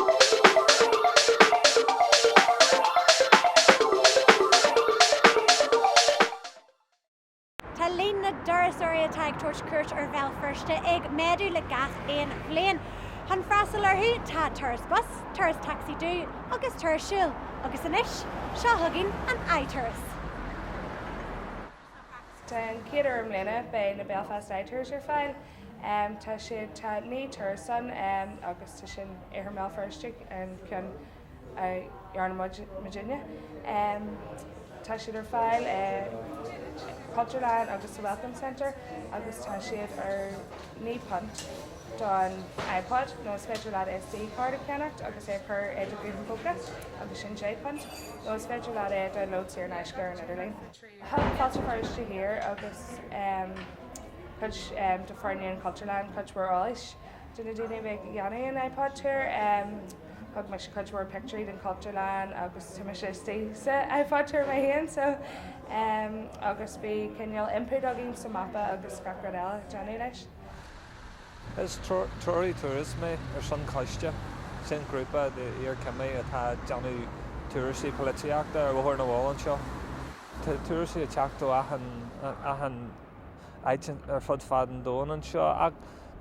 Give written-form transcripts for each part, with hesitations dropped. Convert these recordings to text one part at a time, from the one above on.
Tá líon na dturasóirí atá ag tabhairt cuairt ar Bhéal Feirste ag méadú le gach aon bhliain. Chun freastal orthu tá turas bus, turas tacsaí dubh agus turas siúil agus anois, seo chugainn an iTuras. Den chéad uair i mbliana beidh na Belfast iTours ar fáil. Tá siad, tá 9 turas ann agus tá sin Iarthar mBéal Feirste an ceann a dhearna muid muidinne. Tá siad ar fáil i Cultúrlann agus sa Welcome Centre agus tá siad ar £9 don iPod nó is féidir leat SD card a cheannacht agus é a chur i do ghuthán póca agus sin £6 nó is féidir leat é a download saor in aisce ar an idirlíon. Thug Fáilte Feirste Thiar agus cuid de foirne an Chultúrlann cuid mhór eolais do na daoine a bhí ag déanamh an iPod tour. Thug mise cuid mhór pictiúirí den Chultúrlann agus tá mise istigh sa iPod tour mé féin so agus bhí cineál input againn sa mapa agus gach rud eile déanamh leis. Is treoraí turas mé ar son Coiste, sin grúpa d'iarchimí atá ag déanamh turais polaitíochta ar Bhóthar na bhFál anseo. Tá turasóirí ag teacht ó achan achan áit ar fud fad an domhain anseo ach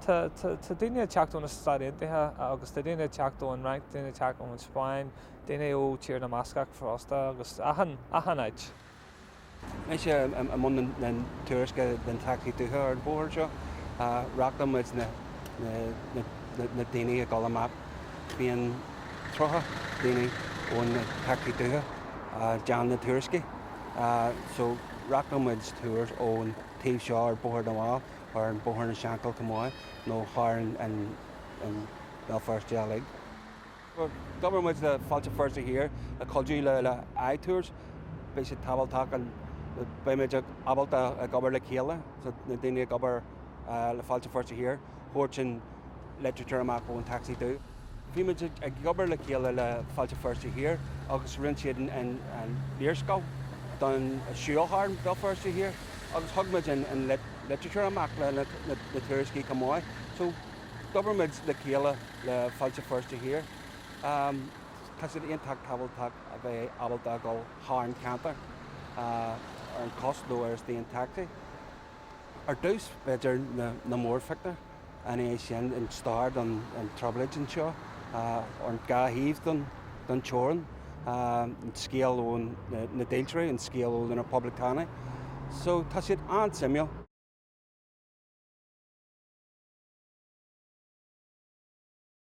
tá tá daoine ag teacht ó na Stáit Aontaithe agus tá daoine ag teacht ón Fhrainc, daoine ag teacht ón Spáinn, daoine ó Tír na mBascach fosta agus achan achan áit. Mise i mbun na tuairisce den tacsaí dubh ar an bhóthar seo. Reáchtáil muid na na daoine ag dul amach. Bíonn 30 daoine ón tacsaí dubh a déanann na tuairiscí. So reáchtáil muid tours ón taobh seo ar Bóthar na bhFál, ar an Bóthar na Seanchille chomh maith, nó thar an Béal Feirste uilig. D'obair muid le Fáilte Feirste Thiar le cuidiú le le iTours. Beidh sé tábhachtach an beidh muid ábalta ag obair le chéile, so na daoine ag obair le Fáilte Feirste Thiar, thabhairt an literature amach ón tacsaí dubh. Bhí muid ag obair le chéile le Fáilte Feirste Thiar agus rinne siad an léarscáil don siúl thar Béal Feirste Thiar agus thug muid an literature amach le na tuairiscí chomh maith. So d'obair muid le chéile le Fáilte Feirste Thiar. Tá siad iontach tábhachtach a bheith ábalta a dhul thar an ceantar ar an cos nó ar an taxi. Ar dtús, b'fhéidir na mórphictiúir, ina dhiaidh sin an stair don trioblóid anseo, ar an dhá thaobh don teorainn, an scéal ó na dílseoirí, an scéal ó na poblachtánaigh. So tá siad an-suimiúil.